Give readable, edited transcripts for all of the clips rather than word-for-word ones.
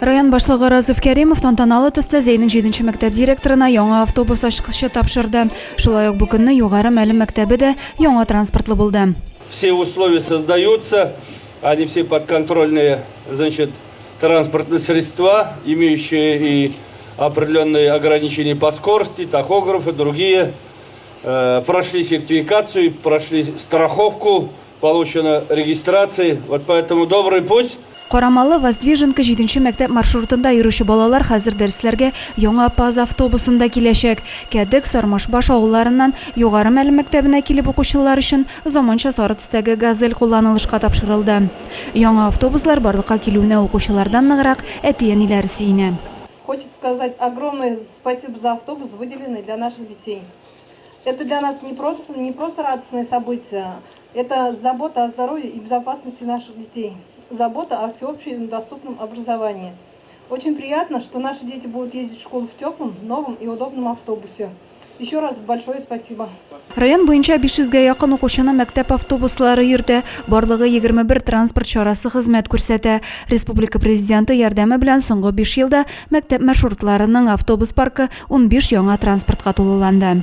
Район башлыгы Разыф Кәримов тантаналы төстә Зәйнең җиденче мәктәп директорына яңа автобус ачкычы тапшырды. Шулай ук бу көнне Югары Мәлем мәктәбе дә яңа транспортлы булды. Все условия создаются, они все подконтрольные, значит, транспортные средства, имеющие и определенные ограничения по скорости, тахографы, другие, э, прошли сертификацию, прошли страховку, получена регистрация. Вот поэтому добрый путь. Карамалы, Воздвиженка җиденче мәктәп маршрутында йөрүче балалар хәзер дәресләргә яңа ПАЗ автобусында киләчәк. Кәдек, Сармашбаш авылларыннан Югары Мәлем мәктәбенә килеп укучылар өчен заманча сары төстәге Газель кулланылышка тапшырылды. Яңа автобуслар барлыкка килүенә укучылардан ныграк әти-әниләре сөенә. Хочется сказать огромное спасибо за автобус, выделенный для наших детей. Это для нас не просто, не просто радостное событие, это забота о здоровье и безопасности наших детей, забота о всеобщем доступном образовании. Очень приятно, что наши дети будут ездить в школу в теплом, новом и удобном автобусе. Еще раз большое спасибо. Район буенча 500 гә якын укучыны мәктәп автобуслары йөртә, барлыгы 21 транспорт чарасы хезмәт күрсәтә. Республика Президенты ярдәме белән соңгы биш елда мәктәп маршрутларының автобус паркы 15 яңа транспортка тулыланды.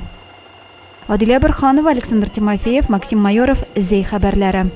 Адилә Борһанова, Александр Тимофеев, Максим Майоров, Зәй хәбәрләре.